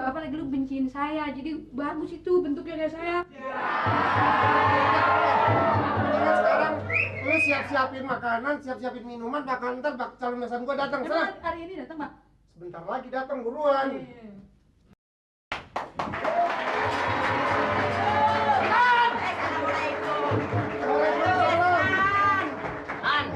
bapak lagi lu benciin saya, jadi bagus itu bentuknya kayak saya. Sekarang lu siap-siapin makanan, siap-siapin minuman, bahkan ntar calon besan gua datang. Emang hari ini datang, Pak? Sebentar lagi datang, buruan.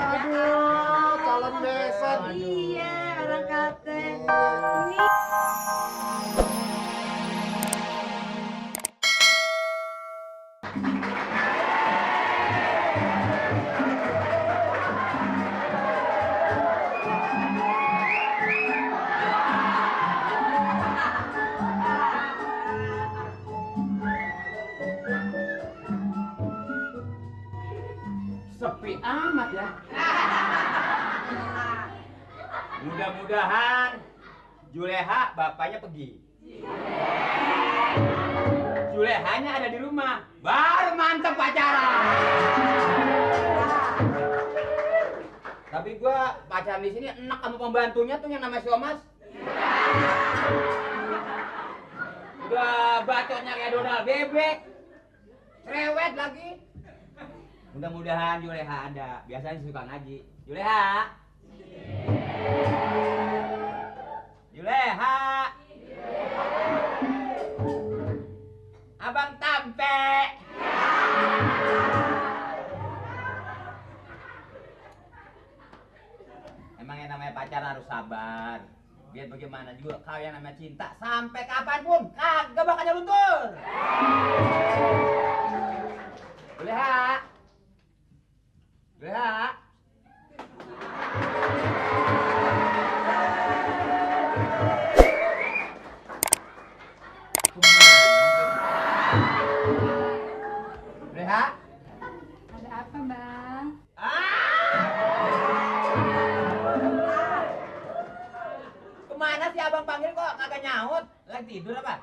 Aduh, calon besan. Iya, orang kate. Ini Sepi amat ya. Mudah-mudahan Juleha bapaknya pergi. Julehanya ada di rumah. Baru mantep pacaran. Tapi gua pacaran di sini enak sama pembantunya tuh yang namanya si Omas. Udah bacotnya kayak dodol bebek. Cerewet lagi. Mudah-mudahan Juleha ada. Biasanya suka ngaji. Juleha. Juleha. Abang Tampe. Emang yang namanya pacaran harus sabar. Biar bagaimana juga kau yang namanya cinta sampai kapanpun kagak bakal luntur. Juleha. Juleha. Juleha. ada apa, Bang? Kemana sih abang panggil kok kagak nyaut? Lagi tidur apa?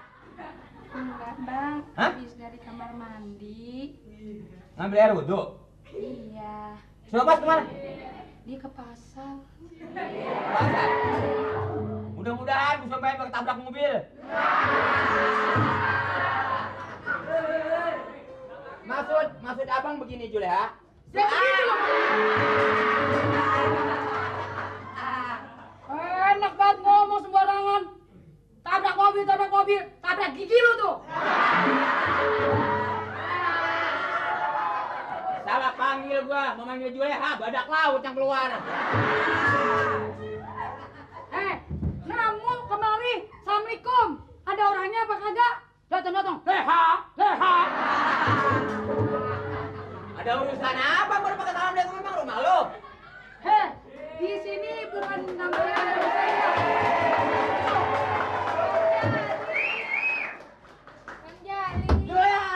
Enggak, Bang. Hah? Habis dari kamar mandi. Ngambil air wudhu? Iya. Si Omas kemana? Dia ke pasar. Pasar. Mudah-mudahan bisa main pakai tabrak mobil. Maksud abang begini Juleha. Ya begitu loh. Enak banget ngomong sembarangan. Tabrak mobil, tabrak gigi lu tuh. Salah panggil gua, mau manggil Juleha, badak laut yang keluar. Namu kemari, assalamualaikum. Ada orangnya apa kagak? Datang. Leha. Ada urusan apa baru pakai salam lihat memang rumah lo? Di sini bukan namanya saya. Juleha.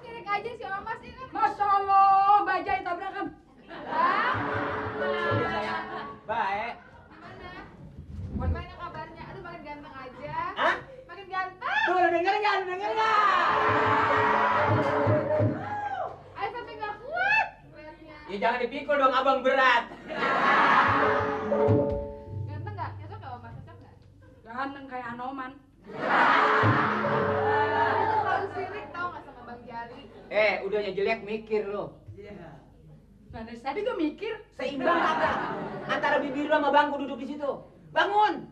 Kirik aja si Omas ini kan. Masya Allah, bajai tabrakan. Baik. Gimana kabarnya? Aduh makin ganteng aja. Hah? Makin ganteng. Tuh, denger nggak? Ayo sampai nggak kuat liatnya. Ya jangan dipikul dong abang berat. Ganteng nggak? Cocok nggak Omas? Cocok nggak? Ganteng kayak Anoman. Itu selalu sirik tau nggak sama Bang Jali? Udahnya jelek mikir lo. Nah, dari tadi gue mikir. Seimbang kagak? Antara bibir lo sama bangku duduk di situ. Bangun.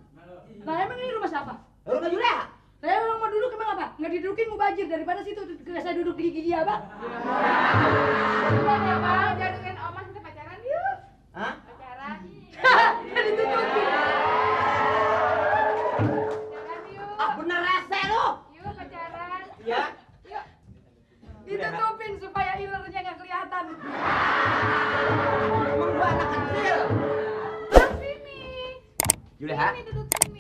Nah, emang ini rumah siapa? Rumah Juleha. Saya orang mau duduk emang apa? Nggak didudukin mau bajir daripada situ. Saya duduk di gigi dia, Bang. Udah ya Bang, jaduin Omas kita pacaran yuk. Hah? Pacaran. Jadi ditutupi. Pacaran yuk. Ah bener rese lo. Yuk pacaran. Ya. Yuk. Ditutupin supaya ilernya nggak kelihatan. Emang gua anak kecil. Bang sini. Juleha. Sini duduk sini.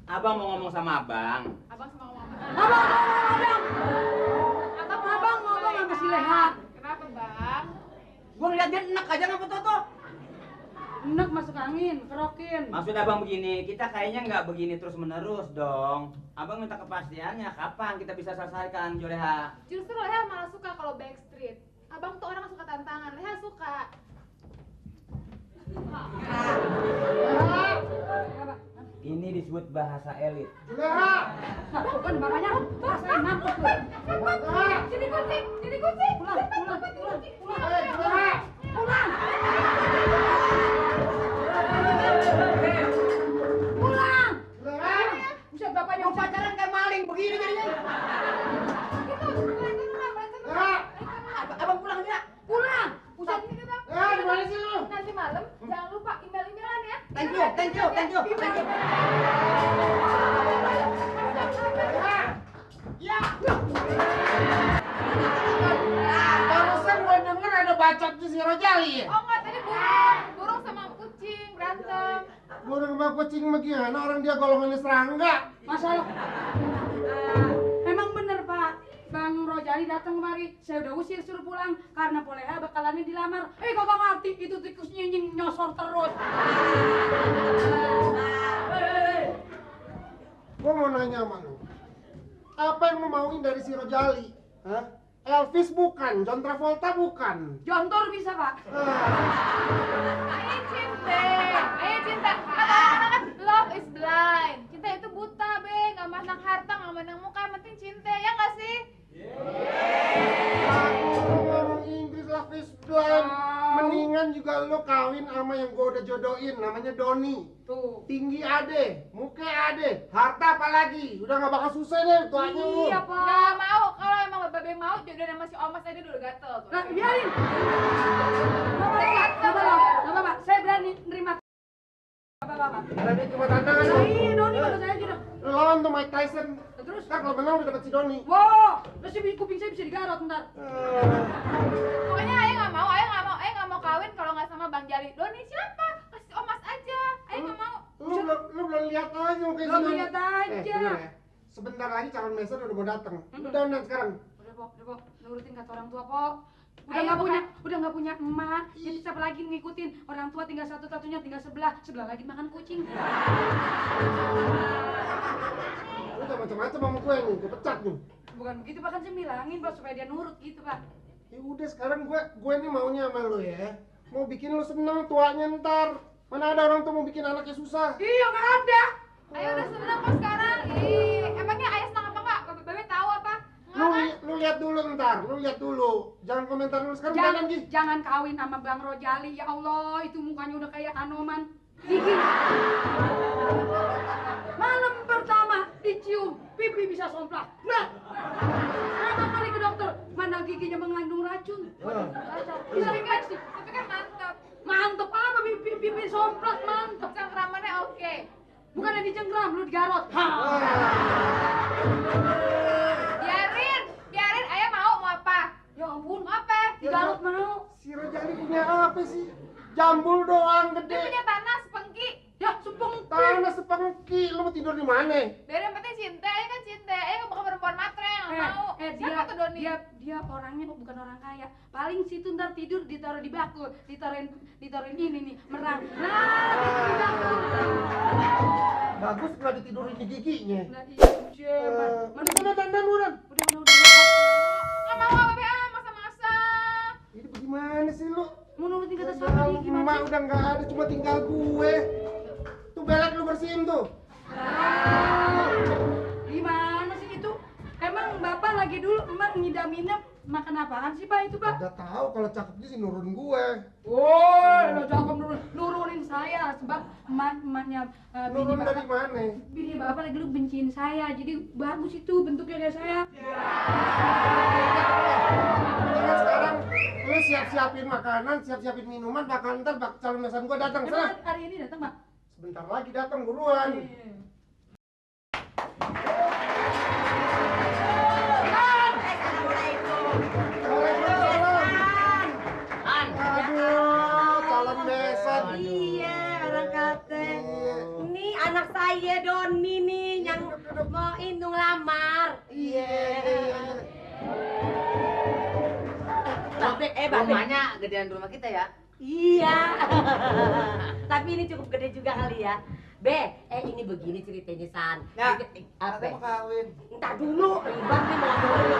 Abang mau ngomong sama abang. Abang sama ngomong. Abang ngomong sama si Leha. Kenapa Bang? Gua ngeliat dia enak aja ngapa Toto. Enak masuk angin, kerokin. Maksud abang begini, kita kayaknya nggak begini terus menerus dong. Abang minta kepastiannya kapan kita bisa selesaikan Juleha. Justru Leha malah suka kalau backstreet. Abang tuh orang suka tantangan, Leha suka. Ini disebut bahasa elit. Leha. Bukan makanya saya mampus tuh. Sini kucing, sini kucing. Pulang. Leha. Pulang. Pulang. Leha. Buset bapaknya Mau pacaran kayak maling begini jadinya. Itu, balik Leha. Abang pulang aja. pulang. Buset. Leha, di mana sih lu? Nanti malam jangan lupa email-emailan ya. Thank you. Ya. Barusan gue denger ada bacot di si Rojali ya? Oh enggak, tadi burung sama kucing berantem. Burung sama kucing bagaimana orang dia golongannya serangga? Masalah. Memang bener Pak. Bang Rojali datang kemari, saya udah usir suruh pulang karena Poleha bakalannya dilamar. Kagak ngerti itu tikus nyinying nyosor terus. Gue mau nanya sama lu. Apa yang lu mauin dari si Rojali? Hah? Elvis bukan, John Travolta bukan. Jontor bisa Pak. Ayo cinta. Kata-kata love is blind. Cinta itu buta, Be. Nggak mandang harta, nggak mandang muka, yang penting cinta. Ya nggak sih? Aku ngomong Inggris lah blind. Mendingan juga lu kawin sama yang gue udah jodohin, namanya Doni. Tuh. Tinggi ade, muka ade, harta apalagi. Udah gak bakal susah deh tuanya lu. Iya Pak. Nggak mau. Kalau emang Babe mau, jodoh sama si Omas aja dulu gatel. Tuh. Nah, biarin. Gak apa-apa. Saya berani nerima. Gak apa-apa. Berani cuma tantangan lu. Iya, Doni maksud saya aja dong. Lu lawan tuh Mike Tyson. Terus? Ntar kalau menang udah dapet si Doni. Wow, terus kuping saya bisa digarot ntar. Pokoknya Ayah nggak mau. Ayah nggak mau kawin kalau nggak sama Bang Jali. Doni siapa? Kasih Omas aja. Ayah nggak mau. Lu belum lihat aja mukanya si Belum Doni. lihat aja. Denger ya. Sebentar lagi calon besan udah mau datang. Lu dandan sekarang. Udah Pok, nurutin kata orang tua Pok. Udah Ayo, nggak punya emak. Jadi siapa lagi ngikutin? Orang tua tinggal satu-satunya, tinggal sebelah lagi makan kucing. Lu udah macam-macam sama gue nih, gue pecat nih. Bukan begitu Pak, kan saya bilangin Pak supaya dia nurut gitu Pak. Ya udah sekarang gue nih maunya sama lu ya. Mau bikin lu seneng tuanya ntar. Mana ada orang tuh mau bikin anaknya susah. Iya nggak ada. Ayah udah seneng kok sekarang. Emangnya Ayah senang apa nggak? Babe tahu apa? Lu lihat dulu ntar, lu lihat dulu. Jangan komentar lu sekarang jangan Gi. Jangan kawin sama Bang Rojali. Ya Allah, itu mukanya udah kayak Anoman. Gigi. Malam pertama dicium, pipi bisa somplak. Nah, berapa kali ke dokter? Mana giginya mengandung racun. Bisa infeksi. Tapi kan mantap. Mantep apa pipi somplak mantep. Cengkramannya oke. Bukannya dicengkram, lu digarot. Biarin. Ayah mau apa? Ya ampun, Mau apa? digarot mau. Si Rojali punya apa sih? Jambul doang Dia gede. punya tanah sepengki. Ya sepengki. Tanah sepengki, lu mau tidur di mana? Dari yang penting cinta, Ayah kan cinta. Ayah nggak bakal perempuan matre yang nggak mau. Siapa tuh Doni? Dia orangnya bukan orang kaya. Paling situ ntar tidur ditaruh di bakul, ditaruhin ini nih, merang. Nah, di bakul. Bagus nggak ditidurin di giginya. Nah, iya, Mana sana dandan uran? Udah. Nggak mau Babe masa-masa. Ini bagaimana sih lu? Mau nurutin kata siapa nih gimana? Emak udah nggak ada, cuma tinggal gue. Tuh belek lu bersihin tuh. Gimana sih itu? Emang Bapak lagi dulu emak ngidam-ngidam makan apaan sih Pak itu Pak? Udah tahu kalau cakepnya sih nurun gue. Woi, lo cakep nurunin saya sebab emaknya Nurun dari mana? bini Bapak lagi dulu benciin saya. Jadi bagus itu bentuknya kayak saya. Ingat sekarang lu siap-siapin makanan, siap-siapin minuman, bakal ntar calon besan gue datang. Sana. Emang hari ini datang Pak? Sebentar lagi datang buruan. Aduh, calon besan. Iya, orang kate. Ini anak saya Doni nih yang mau indung lamar. Iya. Babe, Babe. Rumahnya gedean rumah kita ya. Iya. Tapi ini cukup gede juga kali ya. Be, ini begini ceritanya San. Ya, Apa? mau kawin. Entar dulu, ribet nih mau dulu.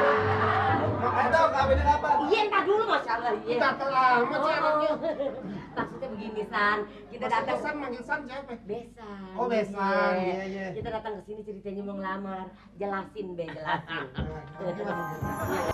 Mau tahu kawinnya kapan? Iya, entar dulu Mas. kalau iya. Kita terlama sih anaknya. Maksudnya begini San, kita Masa datang San manggil San siapa? Besan. Oh, Besan. Iya. Kita datang ke sini ceritanya mau ngelamar. Jelasin, Be, jelasin. Gimana?